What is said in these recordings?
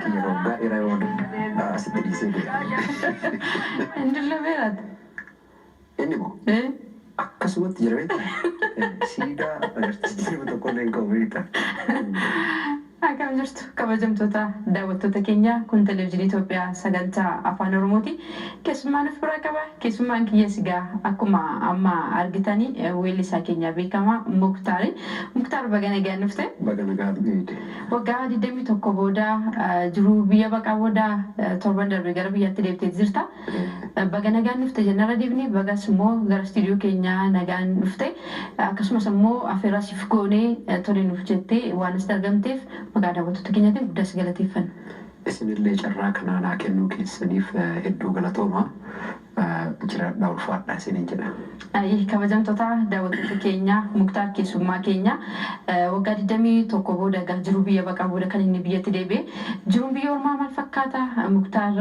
Kiyya waggaa dheeraa yoo asitti dhiisee deema. Hin dullameeraati. Inni moo akkasumatti jira beektaa? Siidaa agartee jirma tokko illee hin qabu beektaa? Akkam jirtu, kabajamtoota daawwattoota keenya? Kun Televezyiinii Itoophiyaa sagantaa Afaan Oromooti. Keessummaan of biraa qaba. Keessummaan kiyyas egaa akkuma amma argitanii weellisaa keenya beekamaa Muktaari. Muktaar, baga nagaan dhufte. Baga nagaan eegde. Waggaa 21 booda, jiruu biyya baqaa booda, torban darbe gara biyyaatti deebitee jirta. Baga nagaan dhufte jennarra deebine, bagas immoo gara istiidiyoo keenyaa nagaan dhufte. Akkasumas immoo affeerraa siif goonee tole nuuf jettee waan asitti argamteef maqaa daawwattoota keenyaatiin guddaa si galateeffanna. Isinillee carraa kanaa naa kennuu keessaniif hedduu galatooma. Jiraadhaa, ulfaadhaa isiniin jedha. Kabajamtoota daawwattoota keenya, Muktaar keessummaa keenya waggaa 21 booda egaa jiruu biyya baqaa booda kan inni biyyatti deebi'e. Jiruun biyya ormaa maal fakkaata? Muktaar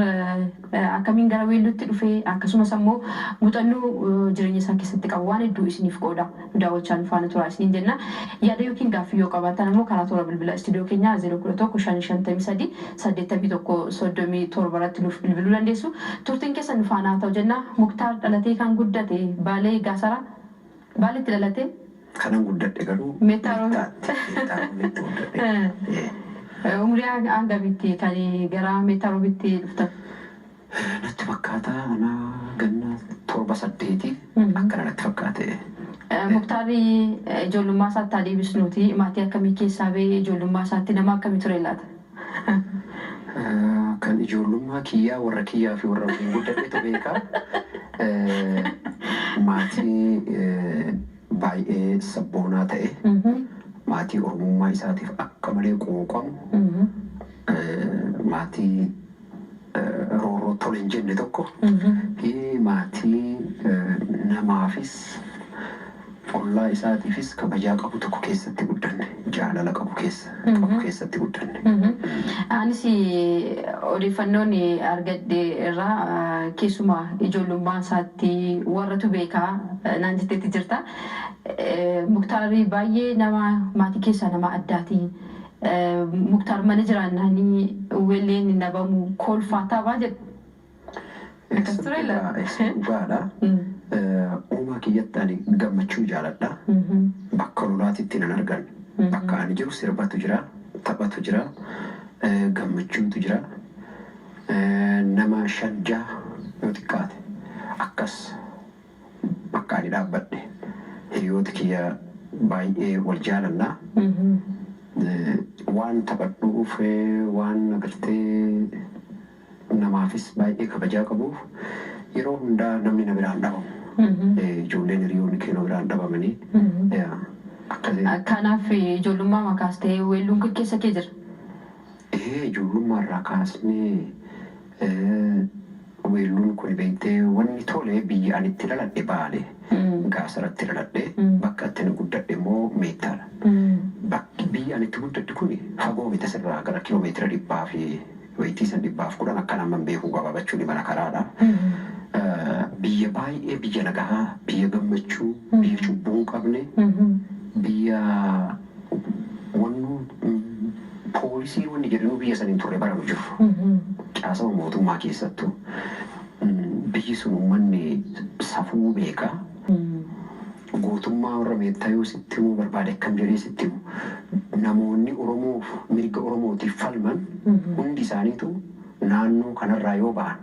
akkamiin gara weelluutti dhufe? Akkasumas ammoo muuxannoo jireenya isaa keessatti qabu waan hedduu isiniif qooda. Daawwachaa nu faana turaa isiniin jenna. Yaada yookiin gaaffii yoo qabaattan ammoo karaa toora bilbila istiidiyoo keenyaa 011 553 81 37 irratti nuuf bilbiluu dandeessu. Turtiin keessan nu faana haa ta'u jenna. Muktaar dhalatee kan guddate Baalee Gaasara. Baaleetti dhalatee? Kanan guddadhe garuu Meettaa Roobii. Meettaatti. Meettaa Roobiitti guddadhe. Umurii hangamitti kan gara Meettaa Roobiitti dhuftan? Natti fakkaata ana ganna torba saddeeti akkana natti fakkaate. Muktaarri ijoollummaa isaatti haa deebisnuuti. Maatii akkamii keessaa ba'ee, ijoollummaa isaatti nama akkamii ture laata? Kan ijoollummaa kiyyaa warra kiyyaa fi warra waliin guddadhetu beeka. Maatii baay'ee sabboonaa ta'e, maatii Oromummaa isaatiif akka malee quuqamu, maatii roorroo tole hin jenne tokko fi maatii namaafis ollaa isaatiifis kabajaa qabu tokko keessatti guddanne, jaalala qabu keessa qabu keessatti guddanne. Anis odeeffannoon argadhe irraa keessumaa ijoollummaa isaatti warratu beekaa naan jetteetti jirta. Muktaarri baay'ee nama maatii keessaa nama addaati. Muktaar mana jiraannanii weelleen hin dhabamu, kolfaa taphaa jedhu. Akkas ture laata? Dhugaadha. Uumaa kiyyatti ani gammachuu jaaladha. Bakka lolaatitti nan argan. Bakka ani jiru sirbatu jira, taphatu jira, gammachuutu jira. Nama shan jaha yoo xiqqaate akkas bakka ani dhaabbadhe hiriyoota kiyya baay'ee wal jaalannaa. Waan taphadhuuf, waan agartee namaafis baay'ee kabajaa qabuuf yeroo hundaa namni na biraan dhabamu. Ijoolleen hiriyoonni kee na biraan dhabamanii akkasii. Kanaaf ijoollummaa makaas ta'ee weelluun kun keessa kee jira. Ee, ijoollummaa irraa kaasnee weelluun kun beektee wanni tole biyya ani itti dhaladhe Baale. Gaasaratti dhaladhe, bakka itti ani guddadhe immoo Meettaadha. Bakki biyya ani itti guddadhe kun fagoo miti, asirraa gara kiiloomeetira dhibbaa fi wayitii san 110 akka amman beekuu gabaabachuun imala karaadha. Biyya baay'ee biyya nagahaa, biyya gammachuu, biyya cubbuu hin qabne, biyya wannu poolisii wanni jedhanuu biyya san hin turre bara nu jirru. Caasama mootummaa keessattuu. Biyyi sun uummanni safuu beeka. Gootummaa warra Meettaa yoo sitti himuu barbaade, akkam jedhee sitti himu, namoonni Oromoof mirga Oromootiif falman hundi isaaniitu naannoo kanarraa yoo bahan,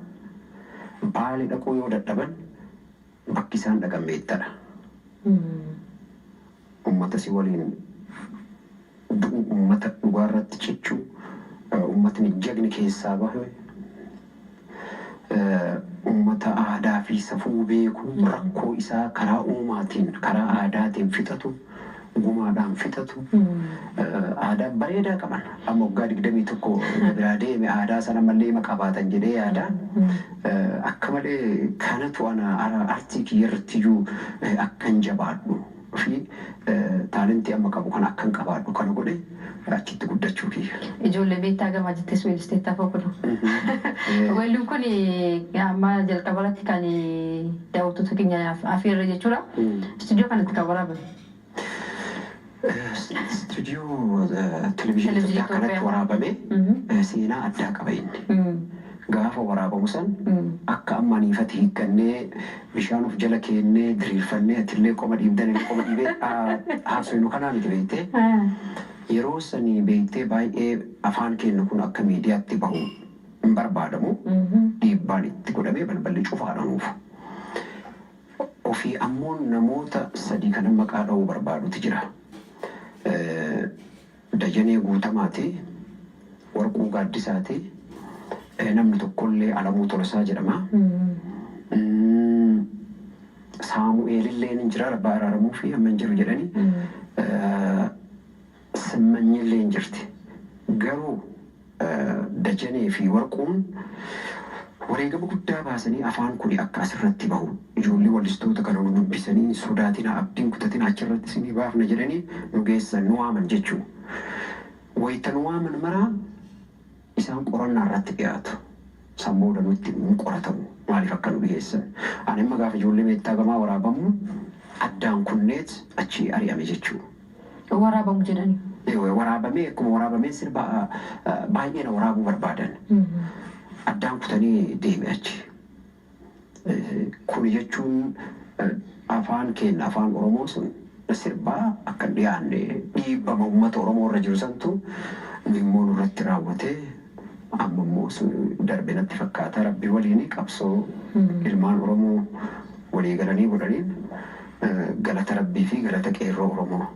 Baale dhaquu yoo dadhaban, bakki isaan dhaqan Meettadha. Uummata si waliin du'u, uummata dhugaarratti cichu, uummatni jagni keessaa bahe, uummata aadaa fi safuu beeku, rakkoo isaa karaa uumaatiin, karaa aadaatiin fixatu, gumaadhaan fixatu, aadaa bareedaa qaban. Amma waggaa 21 biraa deeme, aadaa sana mallee ima qabaatan jedhee yaada. Akka malee kanatu ana artii kiyya irratti iyyuu akkan jabaadhu fi taalentii amma qabu kana akkan qabaadhu kana godhe achitti guddachuu kiyya. Ijoollee Meettaa gamaa jettees weellisteetta afoo kun. Weelluun kun amma jalqaba irratti kan daawwattoota keenya afeerre jechuudha. Istuudiyoo kanatti kan waraabame. Istuudiyoo Televizyiinii Itoophiyaa kanatti waraabame seenaa addaa qaba inni. Gaafa waraabamu san akka amma aniifati hiikkannee bishaan of jala keennee diriirfannee atillee qoma dhiibdan illee qoma dhiibee haasofnu kanaa miti beektee. Yeroo sanii beektee baay'ee afaan keenya kun akka miidiyaatti bahu hin barbaadamu. Dhiibbaan itti godhamee balballi cufaadha nuuf. Ofii ammoo namoota sadii kanan maqaa dha'uu barbaadutu jira. Dajanee Guutamaati, Warquu Gaaddisaati, namni tokkollee Alamuu Tolasaa jedhama. Saamu'eelillee ni jira, Rabbaa araaramuu fi amma hin jiru jedhani. Simmanyillee hin jirti. Garuu Dajanee fi Warquun wareegama guddaa baasanii afaan kuni akka asirratti bahu ijoollee wallistoota kana nu dubbisanii sodaatina abdiin kutatina achirratti isinii baafna jedhanii nu geessan nu waaman jechuu. Wayita nu waaman maraa isaan qorannaa irratti dhiyaatu. San booda nutti hin qoratamu maaliif akka nu dhiyeessan. Ani amma gaafa ijoollee Meettaa Gamaa waraabamu addaan kunneet achii ari'ame jechuu. Waraabamu jedhani. Waraabamee akkuma waraabameen sirba baay'ee na waraabuu barbaadan. Addaan kutanii deeme achi. Kuni jechuun afaan keenya afaan Oromoo sun sirbaa akka hin dhiyaanne dhiibbama uummata Oromoo irra jiru santu nu immoo nurratti raawwatee amma immoo sun darbe natti fakkaata. Rabbi waliin qabsoo ilmaan Oromoo walii galanii godhaniin galata Rabbii fi galata qeerroo Oromoo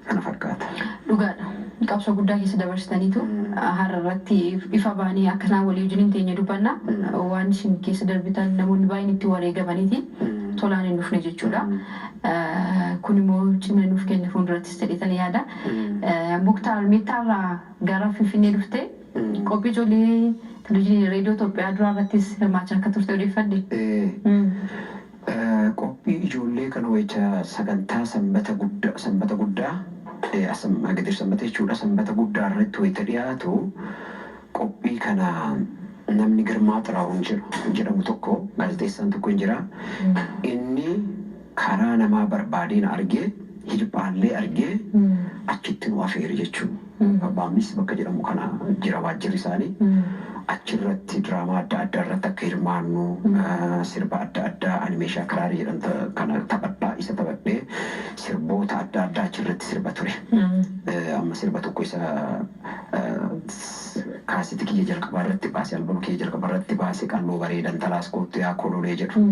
kana fakkaata. Dhugaadha. Qabsoo guddaa keessa dabarsitaniitu har'a irratti ifa baanii akkanaa walii wajjin teenya dubbanna. Waan isin keessa darbitan namoonni baay'een itti wareegamaniiti tolaan hin dhufne jechuudha. Kun immoo cimina nuuf kenna fuuldurattis jedheetan yaada. Muktaar Meettaarraa gara Finfinnee dhuftee qophii ijoollee televizyiinii reediyoo Itoophiyaa duraa irrattis hirmaachaa akka turte odeeffadhe. Qophii ijoollee kana wayita sagantaa sanbata guddaa sanbata guddaa Gidir sanbata jechuudha sanbata guddaa irratti wayita dhiyaatu qophii kana namni Girmaa Xiraa'uun jedhamu tokko gaazexeessaan tokko hin jira. Inni karaa namaa barbaadee na argee hirphaallee argee achitti nu afeere jechuudha. Abbaamis bakka jedhamu kana jira waajjirri isaanii. Achirratti diraamaa adda addaa irratti akka hirmaannu sirba adda addaa ani meeshaa kiraarii jedhan kana taphadhaa isa taphadhee sirboota adda addaa achirratti sirba ture. Amma sirba tokko isa kaaseti kiyya jalqabaa irratti baase albama kiyya jalqabaa irratti baase qalloo bareedan talaas koottu yaa kololee jedhu.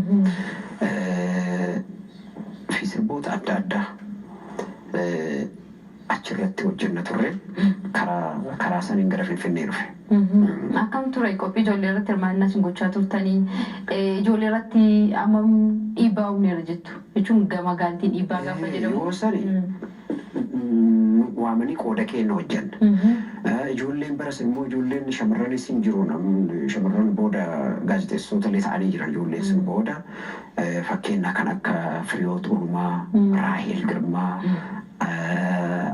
Fi sirboota adda addaa achirratti hojjenna turre karaa saniin gara Finfinnee dhufe. Akkam ture qophii ijoollee irratti hirmaannaa isin gochaa turtanii ijoollee irratti ammam dhiibbaa uumneera jettu jechuun gama gaalitiin dhiibbaa gaafa jedhamu. Yoo sani waamanii qooda keenya hojjenna. Ijoolleen bara san immoo ijoolleen shamarranis hin jiru shamarran booda gaazexeessitoota illee ta'anii jiran ijoolleen sun booda fakkeenya kan akka Firiyoot Olumaa, Raahel Girmaa,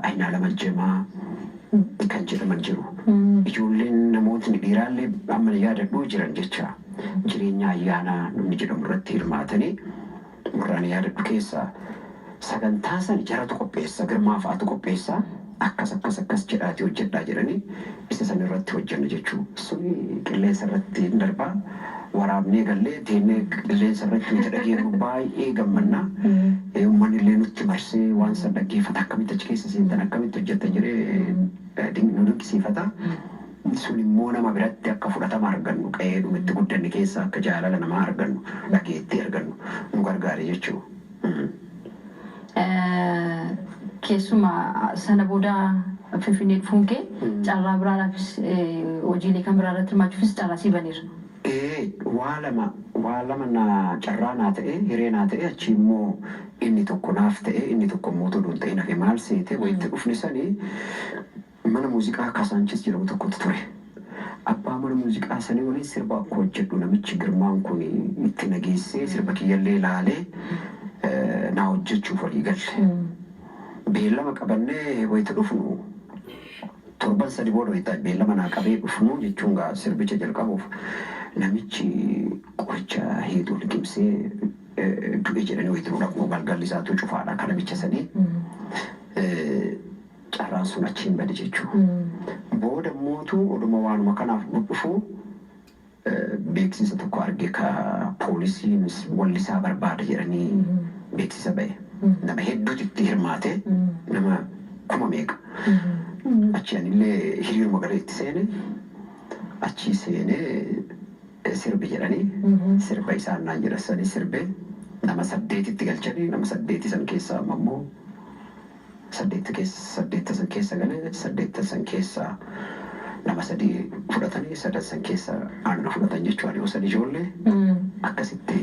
Ayinaalam Ajjamaa kan jedhaman jiru. Ijoolleen namootni dhiiraallee amma yaadadhuu jiran jecha jireenya ayyaanaa namni jedhamu irratti hirmaatanii warraan yaadadhu keessaa sagantaa san jaratu qopheessa Girmaa fa'aatu qopheessa akkas akkas akkas jedhaati hojjedhaa jedhanii isa san irratti hojjenna jechuu suni qilleensa irratti hin darbaa waraabnee gallee teennee qilleensa irratti nuti dhageenyu baay'ee gammannaa. Uummanni illee nutti marsee waan san dhaggeeffata akkamitti achi keessa seentan akkamitti hojjettan jedhee nu dinqisiifata. Sun immoo nama biratti akka fudhatama argannu qe'ee itti guddanne keessa akka jaalala namaa argannu dhageettii argannu nu gargaare jechuudha. Keessumaa sana booda Finfinnee dhufuun kee carraa biraadhaafis hojiilee kan biraa irratti hirmaachuufis carraa sii baneera. Waa lama na carraa naa ta'e hiree naa ta'e achi immoo inni tokko naaf ta'e inni tokko immoo toluun ta'e nafe maal seete wayitti dhufne sanii mana muuziqaa Kaasaanchis jedhamu tokkotu ture. Abbaa mana muuziqaa sanii waliin sirba akka hojjedhu namichi Girmaan kun itti nageessee sirba kiyyallee ilaalee naa hojjechuuf walii galle. Beellama qabannee wayita dhufnu torban sadi booda wayita beellama naa qabee dhufnu jechuun gaa sirbicha jalqabuuf namichi qoricha heexoo liqimsee du'e jedhanii wayita nu dhaqnu galgalli isaatu cufaadha kan namicha sanii. Carraan sun achiin bade jechuudha. Booda mootu oduma waanuma kanaaf dhufu beeksisa tokko arge ka poolisiin wallisaa barbaada jedhanii beeksisa ba'e. Nama hedduutu itti hirmaate, nama kuma meeqa. Achi anillee hiriiruma galee itti seene, achi seenee sirbi jedhanii sirba isaan naan jedhan sanii sirbee nama 8tti galchanii, nama 8 san keessaa amma immoo 8 keessa, 8 san keessa galee, 8 san keessa nama 3 fudhatanii, 3 san keessa aanna fudhatan jechuudha yoo san ijoollee akkasitti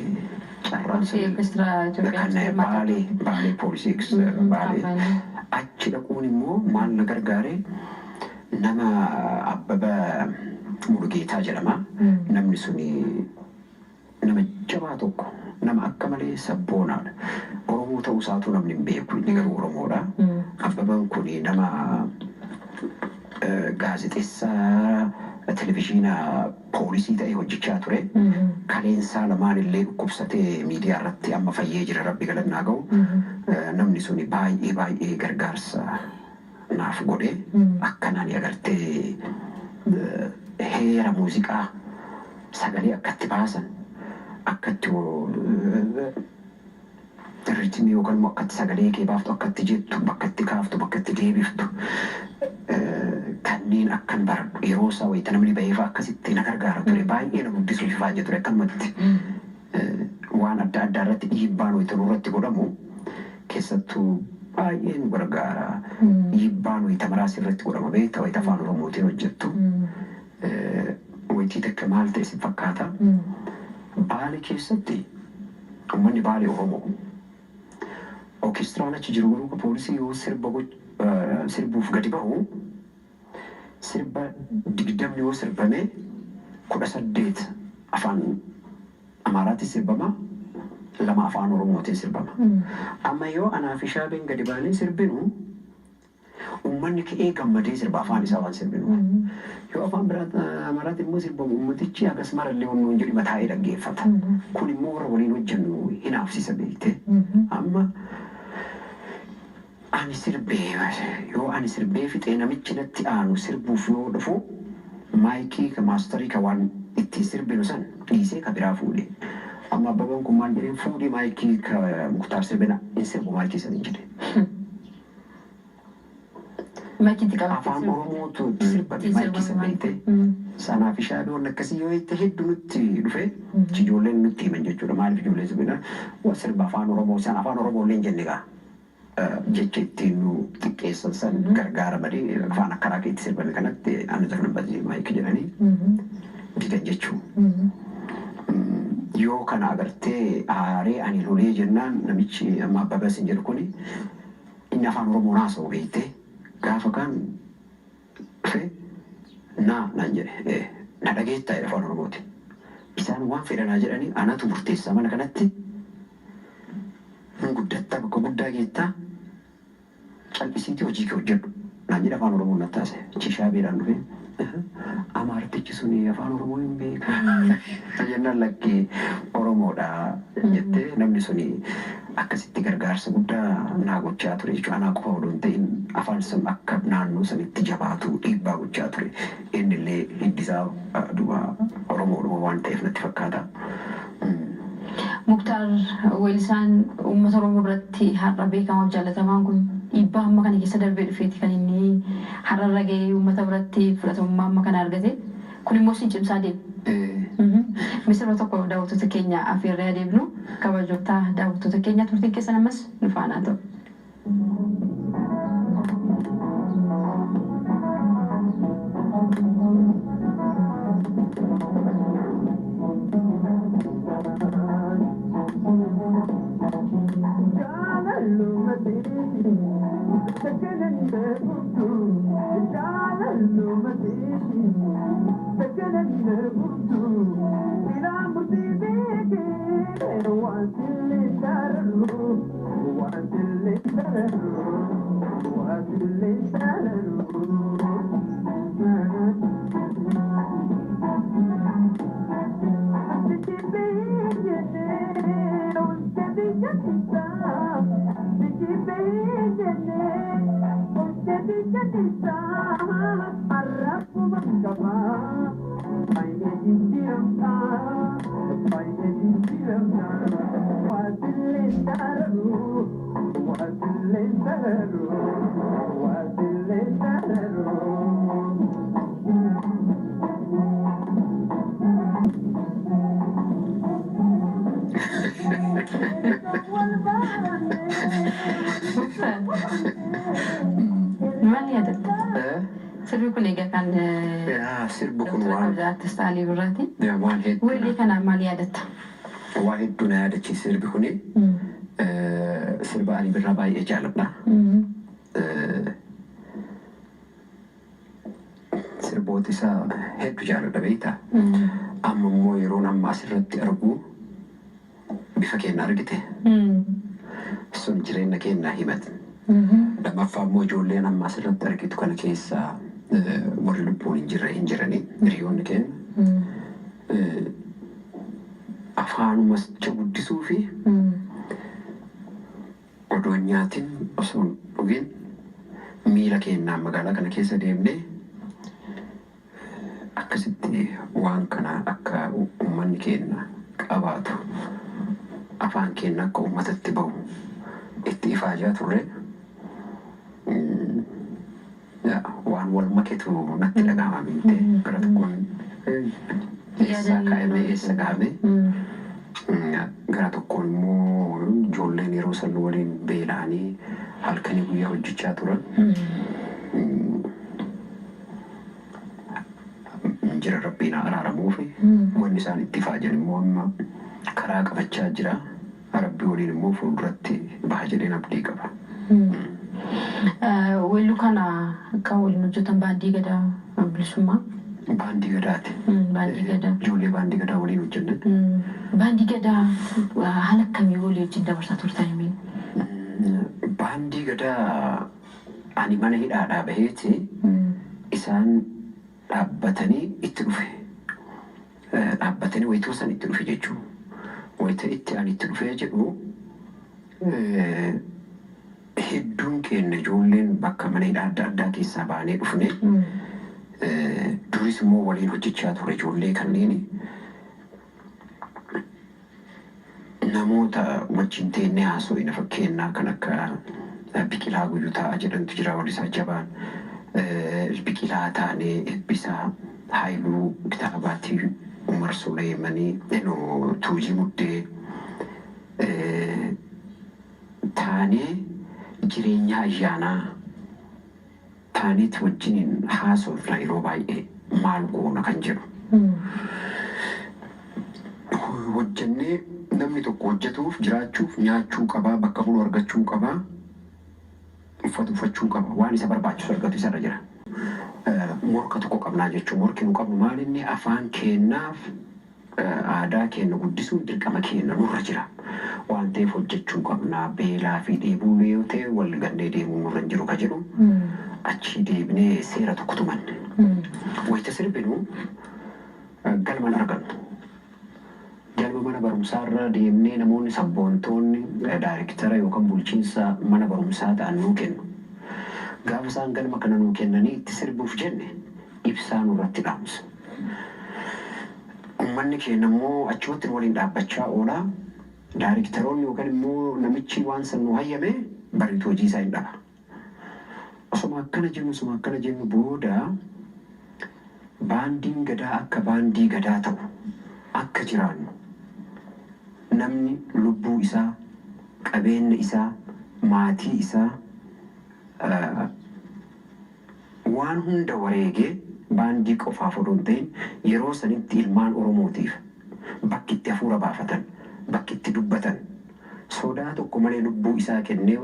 carraan Poolisii Orkeestiraa Itoophiyaa kan Baalee poolisii Baalee achi dhaquun immoo maal na gargaare, nama Abbaba Mulugeetaa jedhama. Namni suni nama jabaa tokko, nama akka malee sabboonaadha. Oromoo ta'uu isaatu namni hin beeku, inni garuu Oromoodha. Abbabaan kun nama gaazexeessaa televizyiina poolisii ta'ee hojjechaa ture. Kaleensaa lamaan illee dhukkubsatee miidiyaa irratti amma fayyee jira, rabbi galannaa ga'u. Namni suni baay'ee baay'ee gargaarsa naaf godhe, akkanaan agartee heera muuziqaa sagalee akkatti baasan, akkatti ritmii yookaan immoo akkatti sagalee kee baaftu, akkatti jettu, bakka itti kaaftu, bakka itti deebiftu, kanneen akkan baradhu yeroo isaa wayita namni ba'eefaa akkasitti na gargaara ture. Baay'ee na guddisuuf ifaajee ture. Akkanumatti waan adda addaa irratti dhiibbaan wayita nurratti godhamu keessattuu baay'ee nu gargaara. Dhiibbaan wayita maraas irratti godhama beekta wayita afaan Oromootiin hojjettu. Wayitii takka maal ta'e si fakkaata? Baalee keessatti uummanni Baalee Oromoo. Orkeestiraan achi jiru garuu poolisii yoo sirba sirbuuf gadi bahu, sirba 20 yoo sirbame 18 afaan Amaaraatti sirbama, 2 afaan Oromootiin sirbama. Amma yoo anaa fi Shaabeen gadi baanee sirbinu, uummanni ka'ee gammadee sirba afaan isaa waan sirbinuuf. Yoo afaan biraa Amaaraatti immoo sirbamu, uummatichi hagas marallee wanni hin jedhu mataa'ee dhaggeeffata. Kun immoo warra waliin hojjennu hinaafsisa beektee. Amma ani sirbee, yoo ani sirbee fixee namichi natti aanu sirbuuf yoo dhufu, maayikii ka maastarii ka waan ittiin sirbinu san dhiisee ka biraa fuudhe. Amma Abbabaan kun maal jedheen, fuudhii maayikii ka Muktaar sirbina hin sirbu maayikii san hin jedhe. Makiitti qabattee Afaan Oromootu sirbame maayikii san beektee. Sanaaf Shaabee waan akkasii yoo itti hedduu nutti dhufe ijoolleen nutti himan jechuudha. Maaliif ijoolleen sirbina sirba afaan Oromoo isaan afaan Oromoo illee hin jenne gaa. Jecha ittiin nu xiqqeessan san gargaaramanii afaan akkanaa itti sirbame kanatti ani zafnan bazii maayikii jedhanii didan jechuudha. Yoo kana agartee aaree ani lolee jennaan, namichi amma Abbabaa sin jedhu kuni inni afaan Oromoo haasa'u beektee gaafa kaan dhufe naa naan jedhe, na dhageettaa jedhe afaan Oromooti. Isaan waan fedhanaa jedhanii anatu murteessaa, mana kanatti hin guddattaa, bakka guddaa geettaa, cal'isiitii hojii kee hojjedhu naan jedhe afaan Oromoo natti haasa'e. Achi Shaabeedhaan dhufe, Amaartichi suni afaan Oromoo hin beeku jennaan, lakkee Oromoodha jettee. Namni suni akkasitti gargaarsa guddaa naa gochaa ture jechuudha. Anaa qofa odoo hin ta'in afaan sun akka naannoo sanitti jabaatu dhiibbaa gochaa ture. Inni illee hiddisaa duuba Oromoodhuma waan ta'eef natti fakkaata. Muktaar, weellisaan uummata Oromoo biratti har'a beekamaaf jaallatamaan kun dhiibbaa hamma kana keessa darbee dhufeeti kan inni har'arra gahee uummata biratti fudhatamummaa hamma kana argate. Kun immoo sin cimsaa deema. Misirra tokko daawwattoota keenya afeerree adeemnu. Kabajamtoota daawwattoota keenya, turtiin keessan ammas nu faanaa ta'u. Maal yaadatta? Sirbi kun egaa kan Sirbi kun Doktara waan kabajaa Artist Alii Birraati. Waan hedduu Weellee kanaan maal yaadatta? Waa hedduu na yaadachiisa sirbi kuni. Sirba Alii Birraa baay'ee jaaladha. Sirboota isaa hedduu jaaladha, beektaa? Amma immoo yeroon amma asirratti argu bifa keenya argite, sun jireenya keenya himate. Lammaffaa immoo ijoolleen amma asirratti argitu kana keessaa warri lubbuun hin jirre hin jiranii, hiriyoonni keenya. Afaanumacha guddisuu fi odoo hin nyaatin, osoo hin dhugin, miila keenyaan magaalaa kana keessa deemnee akkasitti waan kana akka uummanni keenya qabaatu, afaan keenya akka uummatatti bahu itti ifaajaa turre. Waan wal maketu natti dhagahama beekte, gara tokkoon eessaa kaa'ame, eessa gahame, gara tokkoon immoo ijoolleen yeroo san waliin beela'anii halkanii guyyaa hojjechaa turan jira. Rabbiin haa araaramuufi, wanni isaan itti ifaajan immoo amma karaa qabachaa jira. Rabbii waliin immoo fuulduratti baha jedheen abdii qaba. Weelluu kana kan waliin hojjetan Baandii Gadaa Bilisummaa. Baandii Gadaati. Baandii Gadaa. Ijoollee Baandii Gadaa waliin hojjenne. Baandii Gadaa haala akkamii walii wajjin dabarsaa turtanii? Baandii Gadaa ani mana hidhaadhaa baheeti isaan dhaabbatanii itti dhufe. Dhaabbatanii wayituma san itti dhufe jechuun. Wayita itti ani itti dhufee jedhu, hedduun keenya ijoolleen bakka mana hidhaa adda addaa keessaa baanee dhufne, duris immoo waliin hojjechaa ture ijoollee kanneen, namoota wajjin teennee haasofna, fakkeenyaa kan akka Biqilaa Guyyutaa jedhamtu jira, wallisaa jabaan Biqilaa Taanee, Eebbisaa Haayiluu Kitaabaatii, Umar Suleemanii, Tuujii Muddee taanee, Jireenya Ayyaanaa taaneeti wajjiniin haasofna yeroo baay'ee, maal goona kan jedhu. Hojjennee, namni tokko hojjetuuf jiraachuuf nyaachuu qabaa, bakka bulu argachuu qabaa, uffata uffachuu qaba, waan isa barbaachisu argatu isarra jira. Morka tokko qabnaa jechuun, morki nu qabnu maal inni? Afaan keennaaf aadaa keenya guddisuun dirqama keenya nurra jira. Waan ta'eef hojjechuu qabna. Beelaa fi dheebuu yoo ta'e wal gannee deemuu nurra hin jiru ka jedhu, achii deebinee seera tokko tumanne. Wayita sirbinu galman argannu. Galma mana barumsaarra deemnee namoonni sabboontoonni daayirektara yookaan bulchiinsa mana barumsaa ta'an nuu kennu. Gaafa isaan galma kana nuu kennanii itti sirbuuf jenne, ibsaa nurratti dhaamsu. Uummanni keenya immoo achumatti nu waliin dhaabbachaa oola. Daayirektaroonni yookaan immoo namichi waan san nu hayyame bariitu hojii isaa hin dhaba. Osoma akkana jennu booda Baandiin Gadaa akka Baandii Gadaa ta'u, akka jiraannu, namni lubbuu isaa, qabeenya isaa, maatii isaa, waan hunda wareegee baandii qofaaf odoo hin ta'in, yeroo sanitti ilmaan Oromootiif bakki itti hafuura baafatan, bakki itti dubbatan, sodaa tokko malee lubbuu isaa kennee,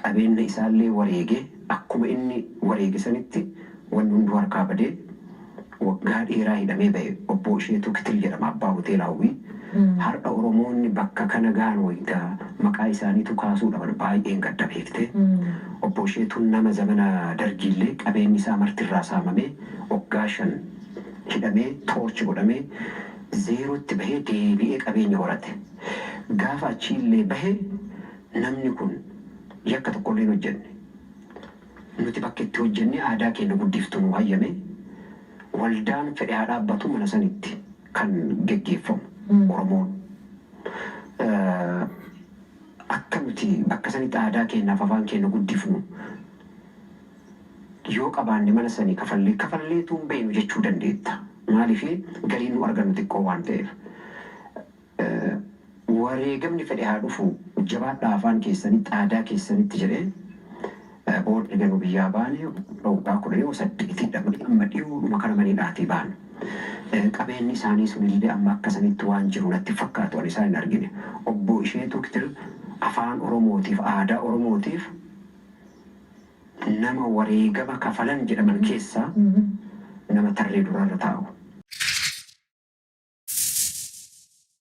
qabeenya isaallee wareegee, akkuma inni wareege sanitti wanni hunduu harkaa badee waggaa dheeraa hidhamee bahe, obbo Isheetuu Kitil jedhama, abbaa hoteela Hawwii. Har'a Oromoonni bakka kana gahan wayitaa maqaa isaaniitu kaasuu dhaban baay'een gadda, beekte. Obbo Isheetuun nama zamana Dargiillee qabeenyi isaa martirraa saamamee, waggaa 5 hidhamee, toorchi godhamee, zeerootti bahee deebi'ee qabeenya horate. Gaafa achiillee bahe namni kun yakka tokkollee hin hojjenne. Nuti bakka itti hojjennee aadaa keenya guddiftu nu hayyame. Waldaan fedhe haa dhaabbatu, mana sanitti kan geggeeffamu Oromoon. Akka nuti bakka sanitti aadaa keenyaaf afaan keenya guddifnu yoo qabaanne mana sanii kafallee kafalleetu hin beeknu jechuu dandeetta. Maaliif? Galiin nu argannu xiqqoo waan ta'eef. Wareegamni fedhe haa dhufu, jabaadhaa afaan keessanitti, aadaa keessanitti jedhee booda erga nu biyyaa baane waggaa 18dha amma dhiyoodhuma kana maniidhaatii baane. Qabeenyi isaanii sunillee amma akka sanitti waan jiru natti fakkaatu, ani isaan hin argine. Obbo Isheetuu Kitil afaan Oromootiif, aadaa Oromootiif nama wareegama kafalan jedhaman keessaa nama tarree duraarra taa'u.